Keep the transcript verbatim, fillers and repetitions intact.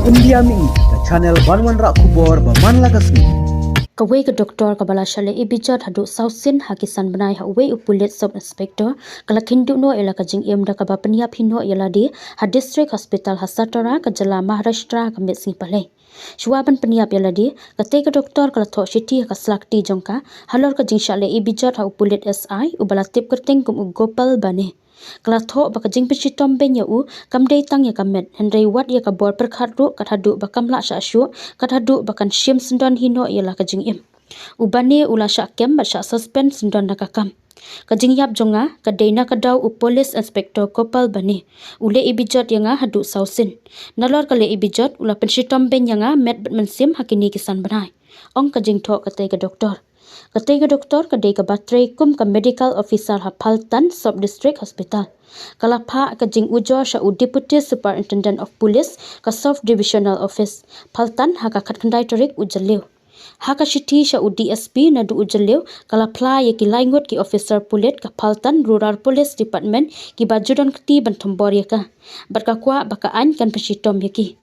India Mihi, ka channel ban wanrah khubor ba man la ka sngi. Kawei ka doktor kaba la shah leh ibijot haduh saw sien ha ki san bnai ha uwei u pulit sub inspector, ka la khynduh noh ïa la ka jingim da kaba pynïap hi noh ïa lade ha District Hospital ha Satara, ka jylla Maharashtra, ha ka miet sngi Palei. Shuwa ban pynïap ïa lade, katei ka doktor ka la thoh shithi ha ka sla kti jong ka halor ka jingshah leh ibijot ha u pulit S I uba la tip kyrteng kum u Gopal Bane. Ka la thoh ba ka jingpynshitom beiñ ïa u kam dei tang ïa ka met, hynrei wat ïa ka bor pyrkhat ruh, kat haduh ba kam lah shah shuh, kat haduh ba kan shim syndon hi noh ïa la ka jingim. U Bane u la shah kem bad shah suspend syndon na ka kam. Ka jingïap jong nga ka dei na ka daw u Police Inspector Gopal Bane. U leh ibijot ïa nga haduh saw sien. Nalor ka leh ibijot, u la pynshitom beiñ ïa nga met bad mynsiem ha kine ki san bnai, ong ka jingthoh katei ka doktor. Katei ka doktor ka dei kaba trei kum ka medical officer ha Phaltan Sub District Hospital. Ka la phah ka jingujor sha u Deputy Superintendent of Police ka Sub Divisional Office Phaltan ha ka khatkhyndai tarik u Jylliew. Ha ka shithi sha u D S P naduh u Jylliew, ka la phla ïa ki lai ngut ki officer pulit ka Phaltan Rural Police Department kiba ju don kti ban thombor ïa ka, bad ka kwah ba ka aiñ kan pynshitom ïa ki.